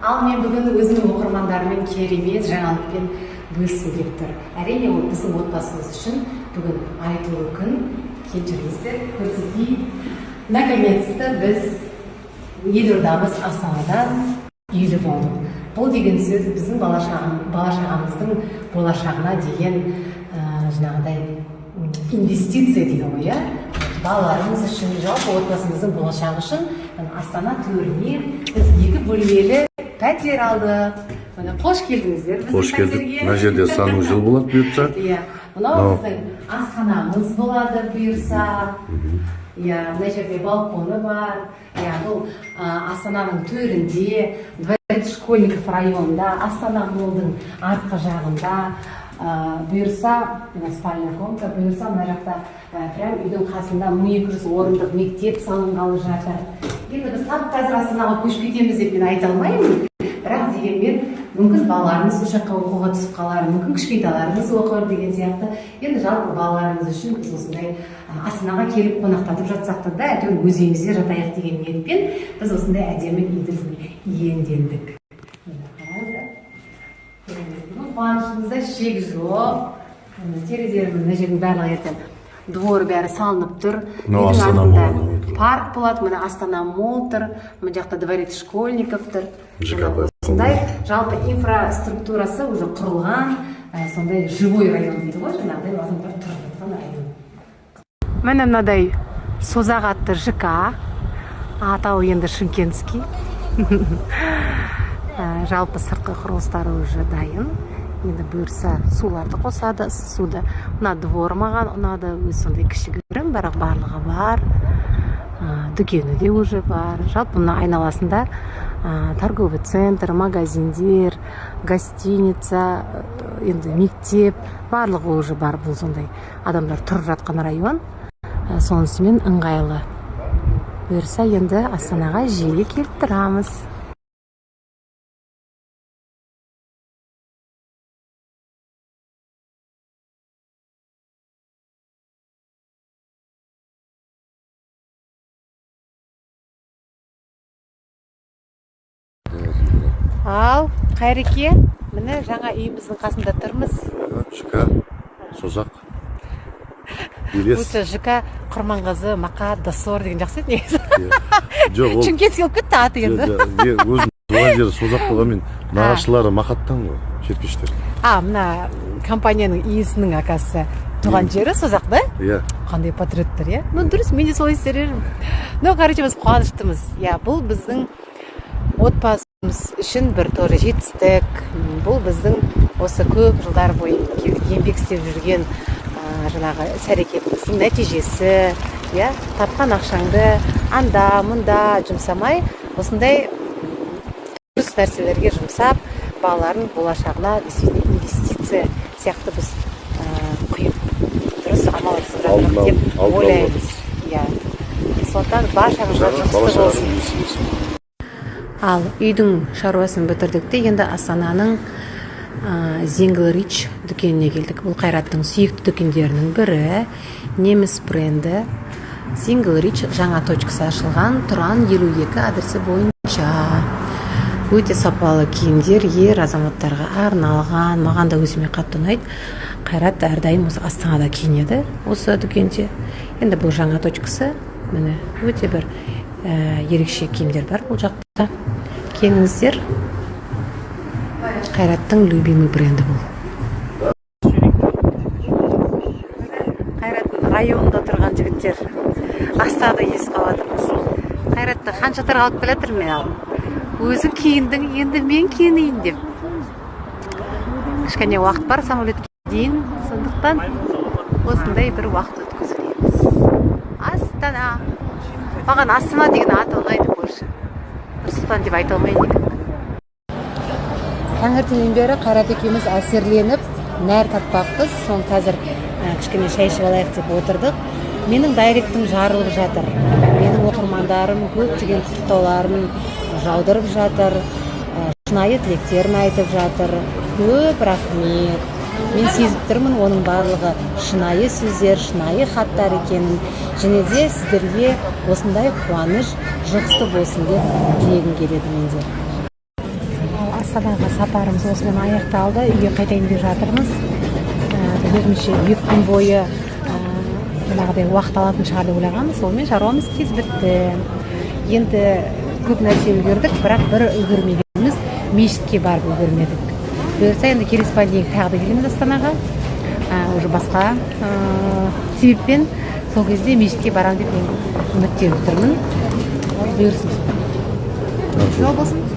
Ал мен бүгін өзімнің оқырмандарыммен керемет жаңалықпен бөліскім келіп тұр. Әрине, ол біздің отбасымыз үшін бүгін айтулы күн. Келіп жүріңіздер, көрсетейін. Наконец-то біз, елордамыз Астанадан үйлі болдық. Бұл деген сөз біздің бала шағамыздың болашағына деген жаңағыдай инвестиция дейді ғой, иә. Балаларымыз үшін, жалпы отбасымыздың болашағы үшін Астана төріне біз екі бөлмелі пәтер алдық. Міне, қош келдіңіздер біздің Қош келдік. пәтерге. Мына жерде санузел болады, бұйыртса. Иә, мынау Мынау. біздің асханамыз болады, бұйырса. Иә, мына жерде балконы бар. Иә, бұл Астананың төрінде, Дворец школьников районында, Астана Молдың артқы жағында. Бұйырса, мына спальня комната, бұйырса, мына жақта прям үйдің қасында 1200 орындық мектеп салынғалы жатыр. Енді біз тап қазір Астанаға көшіп кетеміз деп мен айта алмаймын, бірақ дегенмен мүмкін балаларымыз осы жаққа оқуға түсіп қалар, мүмкін кішкентайларымыз оқыр деген сияқты. Енді жалпы балаларымыз үшін біз осындай Астанаға келіп қонақтатып жатсақ та да, әйтеуір өз үйімізде жатайық деген ниетпен біз осындай әдемі үйді иемдендік. Міне, қараңыздар. Керемет. Бүгін қуанышымызда шек жоқ. Міне, терезелер, мына жердің барлығы, ертең двор бәрі салынып тұр. Мынау Үйдің Астана артында Мол анау тұр. парк болады. Міне, Астана Мол тұр, мына жақта Дворец школьников тұр. ЖК. Міне, осындай жалпы инфраструктурасы уже құрылған, сондай живой район дейді ғой, жаңағыдай адамдар тұрып жатқан район. Міне, мынадай Созақ атты ЖК, атауы енді шымкентский. Жалпы сыртқы құрылыстары уже дайын, енді бұйырса, суларды қосады, ыссы суды. Мына двор маған ұнады өзі, сондай кішігірім, бірақ барлығы бар. Дүкені де уже бар. Жалпы мына айналасында торговый центр, магазиндер, гостиница, енді мектеп, барлығы уже бар. Бұл сондай адамдар тұрып жатқан район. Сонысымен ыңғайлы. Бұйырса, енді Астанаға жиі келіп тұрамыз. Ал, Қайреке, міне, жаңа үйіміздің қасында тұрмыз. ЖК Созақ, Елес. Лучше ЖК Құрманғазы, Мақа, Доссор деген жақсы еді негізі. Жоқ, ол Шымкентский болып кетті аты енді. Жоқ, өзім туған жері Созақ болғанмен, нағашылары Мақаттан ғой, Шетпештер. А, мына компанияның иесінің, оказывается, туған жері Созақ да. Иә. Қандай патриоттар, иә. Ну, дұрыс, мен де солай істер едім. Ну, короче, біз қуаныштымыз, иә. Бұл біздің отбасымыз үшін бір тоже жетістік. Бұл біздің осы көп жылдар бойы еңбек істеп жүрген жаңағы іс әрекетіміздің нәтижесі, иә. Тапқан ақшаңды анда мұнда жұмсамай, осындай дұрыс нәрселерге жұмсап, балалардың болашағына действительно инвестиция сияқты біз құйып, дұрыс амал жасап жатырмыз деп алдын алып ойлаймыз, иә. Сондықтан баршаңызға бала жұғысты шағаның болсын. несібесі. Ал үйдің шаруасын бітірдік те, енді Астананың Зингл Рич дүкеніне келдік. Бұл Қайраттың сүйікті дүкендерінің бірі, неміс бренді Зингл Рич. Жаңа точкасы ашылған Тұран 52 адресі бойынша. Өте сапалы киімдер, ер азаматтарға арналған. Маған да, өзіме қатты ұнайды. Қайрат әрдайым осы Астанада киінеді, осы дүкенде. Енді бұл жаңа точкасы. Міне, өте бір ерекше киімдер бар бұл жақта. Келіңіздер. Қайраттың любимый бренді бұл. Қайраттың районында тұрған жігіттер, Астанада ес қалып жатырмыз. Қайратты Хан Шатырға алып келе жатырмын мен. Ал өзің киіндің, енді мен киінейін деп. Кішкене уақыт бар самолетке дейін, сондықтан осындай бір уақыт өткізудеміз. Астана, маған Астана деген аты ұнайды больше, Нұр Сұлтан деп айта алмаймын никак. Таңертеңнен бері Қайрат екеуміз әсерленіп, нәр таппаппыз. Соны қазір кішкене шай ішіп алайық деп отырдық. Менің директім жарылып жатыр, менің оқырмандарым көптеген құттықтауларын жаудырып жатыр, шынайы тілектерін айтып жатыр. Көп рахмет. Мен сезіп тұрмын, оның барлығы шынайы сөздер, шынайы хаттар екенін. Және де сіздерге осындай қуаныш жұғысты болсын деп тілегім келеді менде. Астанаға сапарымыз осымен аяқталды. Үйге қайтайын деп жатырмыз. Біз өзімізше 2 күн бойы жаңағыдай уақыт алатын шығар деп ойлағанбыз. Сонымен шаруамыз тез бітті. Енді көп нәрсе үлгердік, бірақ бір үлгермегеніміз — мешітке барып үлгермедік. Бұйырса, енді келесі понедельник тағы да келеміз Астанаға, уже басқа себеппен. Сол кезде мешітке барамын деп мен үміттеніп тұрмын. Бұйырсын. Жол болсын.